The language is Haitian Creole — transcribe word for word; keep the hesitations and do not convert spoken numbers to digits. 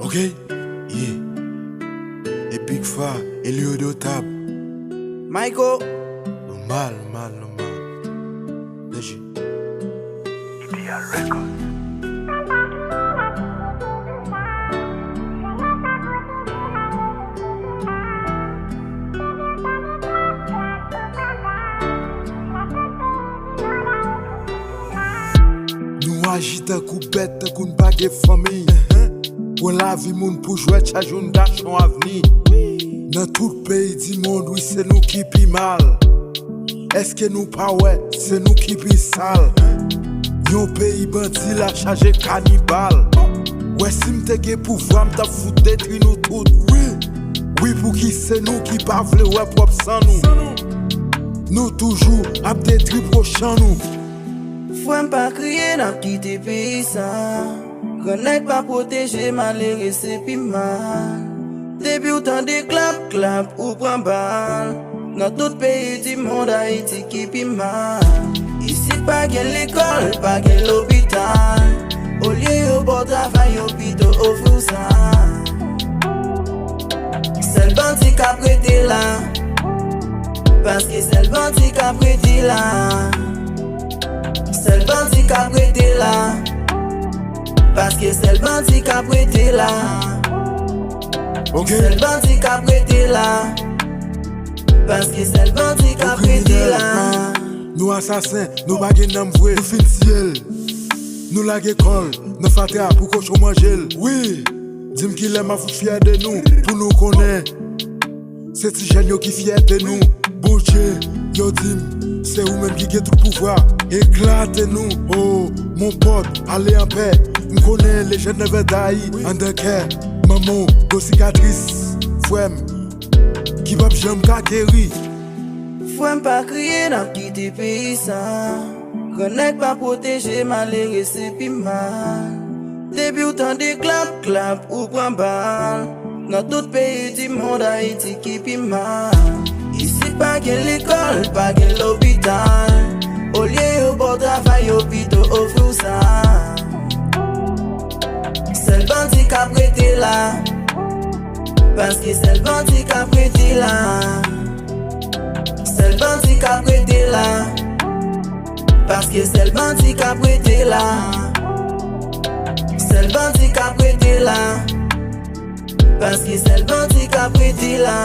Ok, yeah. E Big Fa, e Leo Dotab. Maiko. Nòmal, nòmal, nòmal. Danjè. Ideal Records. Nou aji tankou bèt, tankou n pa gen fanmi. Pran lavi moun pou jwèt, chak jou n tache yon avni. Nan tout peyi di mond, wi, se nou ki pi mal. Èske nou pa wè, se nou ki pi sal? Yon peyi bandi la chaje kanibal. Wè, si m te gen pouvwa, m t ap fout detwi nou tout. Wi, wi, pouki se nou ki pa vle wè pwòp san nou? Nou toujou ap detwi pwochan nou. Frè m, pa kriye, n ap kite peyi sa. Gran nèg pa pwoteje malere, se pi mal. Depi w tande klap, klap, ou pran bal. Nan tout peyi di mond, Ayiti ki pi mal. Isit pa gen lekòl, pa gen lopital. Olye yo ba w travay, yo pito ofri w sa. Sèl bandi k ap rete la. Paske sèl bandi k ap rete la. Sèl bandi k ap rete la. Paske sèl bandi k ap rete la. Ok. Sèl bandi k ap rete la. Paske sèl bandi k ap rete la. Nou asasen, nou pa gen nanm vre. Nou fin tiye l. Nou lage kò l nan fatra pou kochon manje l. Wi, di m kilè m ap fout fyè de nou, pou nou konnen. Se ti jèn yo ki fyète nou. Bondye, yo di m, se ou menm ki gen tout pouvwa. Eklate nou, oh, mon pote, ale anpè. M konnen lejand nèvè dayi, anndan kè. Manman w, gwo sikatris, frè m, ki p ap janm ka geri. Frè m, pa kriye, n ap kite peyi sa. Gran nèg pa pwoteje malere, se pi mal. Depi w tande klap, klap, ou pran bal. Nan tout peyi di mond, Ayiti ki pi mal. Isit pa gen lekòl, pa gen lopital. Olye yo ba w travay, yo pito ofri w sa. Sèl bandi k ap rete la. Paske sèl bandi k ap rete la. Sèl bandi k ap rete la. Paske sèl bandi k ap rete la. Sèl bandi k ap rete la. Paske sèl bandi k ap rete la.